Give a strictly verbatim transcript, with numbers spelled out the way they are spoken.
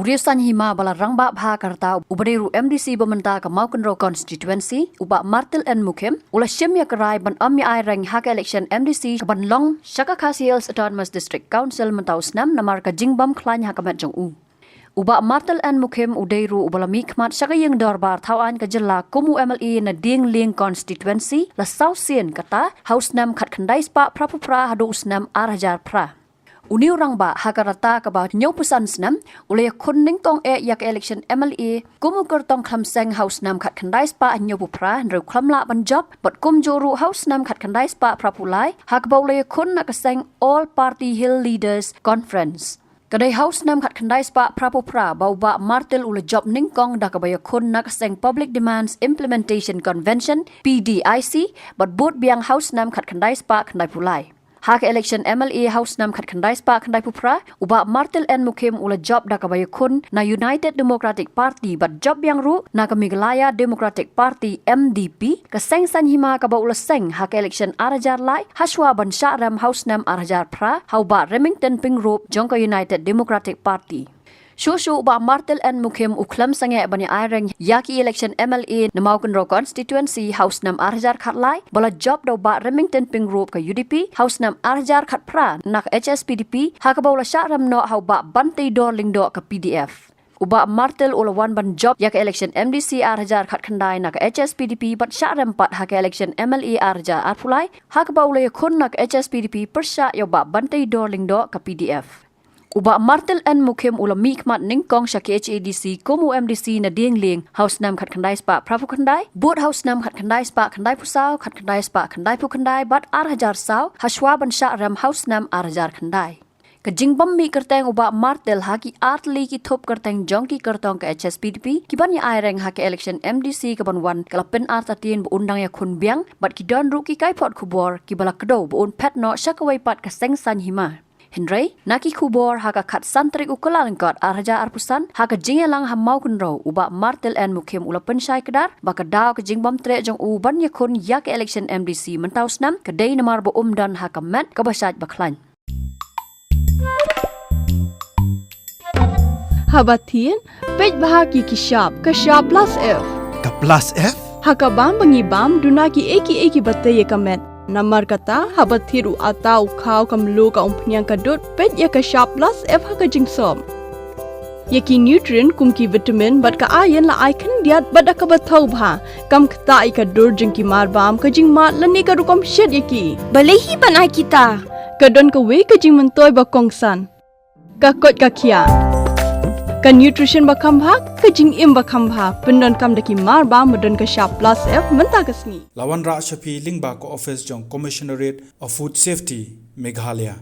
Ïa u saiñ hima ba la rangbah bha ka rta uba dei ruh MDC ba mynta ka Mawkynrew constituency, u Bah Martil N Mukhim, u la shim ïa ka rai ban ym ïa aireng ha ka election MDC ka ban long sha ka Khasi Hills Autonomous District Council mynta u snem namar ka jingbym khlaiñ ha ka met jong u. U Bah Martil N Mukhim u dei ruh uba la mihkhmat sha ka ïing dorbar thawaiñ ka jylla kum u MLA na Dienglieng constituency la saw sien, kata ha u snem khatkhyndai spah phra phew phra haduh u snem ar hajar phra. Une u rangbah ha ka rta kaba hynñiew phew san snem u la ïakhun nyngkong eh ïa ka election MLA kum u kyrtong khlem seng ha u snem khatkhyndai spah hynñiew phew phra, hynrei u khlem lah ban jop, bad kumjuh ruh ha u snem khatkhyndai spah phra phew lai ha kaba u la ïakhun na ka seng All Party Hill Leaders Conference. Ka dei ha u snem khatkhyndai spah phra phew phra ba u Bah Martil u la jop nyngkong da kaba ïakhun na ka seng Public Demands Implementation Convention, PDIC, bad bud biang ha u snem khatkhyndai spah khyndai phew lai. Ha ka election MLA ha u snem khatkhyndai spah khyndai phew phra, u Bah Martil N Mukhim u la jop da kaba ïakhun na United Democratic Party bad jop biang ruh na ka Meghalaya Democratic Party, MDP, ka seng saiñ hima kaba u la seng ha ka election ar hajar lai hashwa ban shah rem ha u snem ar hajar phra ha u Bah Remington Pyngrope jong ka United Democratic Party. Shuh shuh u Bah Martil N Mukhim u khlem sangeh ban ïa aireng ïa ki election MLA na Mawkynrew constituency ha u snem ar hajar khatlai ba la jop da u Bah Remington Pyngrope ka UDP, ha u snem ar hajar khatphra na ka HSPDP ha kaba u la shah rem noh ha u Bah Banteidor Lyngdoh ka PDF. U Bah Martil u la wan ban jop ïa ka election MDC ar hajar khatkhyndai na ka HSPDP bad shah rem pat ha ka election MLA ar hajar ar phew lai ha kaba u la ïakhun na ka HSPDP pyrshah ïa u Bah Banteidor Lyngdoh ka PDF. U Bah Martil N Mukhim u la mihkhmat nyngkong sha ka KHADC kum u MDC na Dienglieng ha u snem khatkhyndai spah phra phew khyndai, bud ha u snem khatkhyndai spah khyndai phew saw, khatkhyndai spah khyndai phew khyndai bad ar hajar saw hashwa ban shah rem ha u snem ar hajar khyndai. Ka jingbym mih kyrteng u Bah Martil ha ki artylli ki thup kyrteng jong ki kyrtong ka HSPDP ki ban ïa aireng ha ka election MDC ka ban wan ka la pynartatien ba un dang ïakhun biang, bad ki don ruh ki kaiphod khubor kiba la kdew ba un phet noh sha kawei pat ka seng saiñ hima. Hynrei na ki khubor ha ka khatsan tarik u Kyllalyngkot ar hajar ar phew san ha ka jingïalang ha Mawkynrew, u Bah Martil N Mukhim u la pynshai kdar ba ka daw ka jingbym treh jong u ban ïakhun ïa ka election MDC mynta u snem ka dei namar ba um don ha ka met kaba shait ba khlaiñ. Haba thied, peit bha ki ki shap, ka shap plus F. Ka plus F? Ha ka bam ba ngi bam, duna ki ei ki ei kiba tei ïa ka met. Namar kata, haba thied u ata, u khaw, ka mluh, ka umphniang, ka dud, peit ïa ka shap plus F ha ka jingsop. Ïa ki nutrient kum ki vitamin bad ka iron la ai khyndiat bad da kaba thaw bha. Kam ktah ïa ka dur jong ki mar bam, ka jingmad lane ka rukom shet ïa ki. Balei hi ban ai kita? Ka don kawei ka jingmyntoi ba kongsan. Ka koit ka khiah. Ka nutrition ba kham bha, ka jingim ba kham bha. Pyndonkam da ki mar bam ba don ka shap plus F mynta ka sngi. La wanrah sha phi lyngba ka office jong Commissionerate of Food Safety, Meghalaya.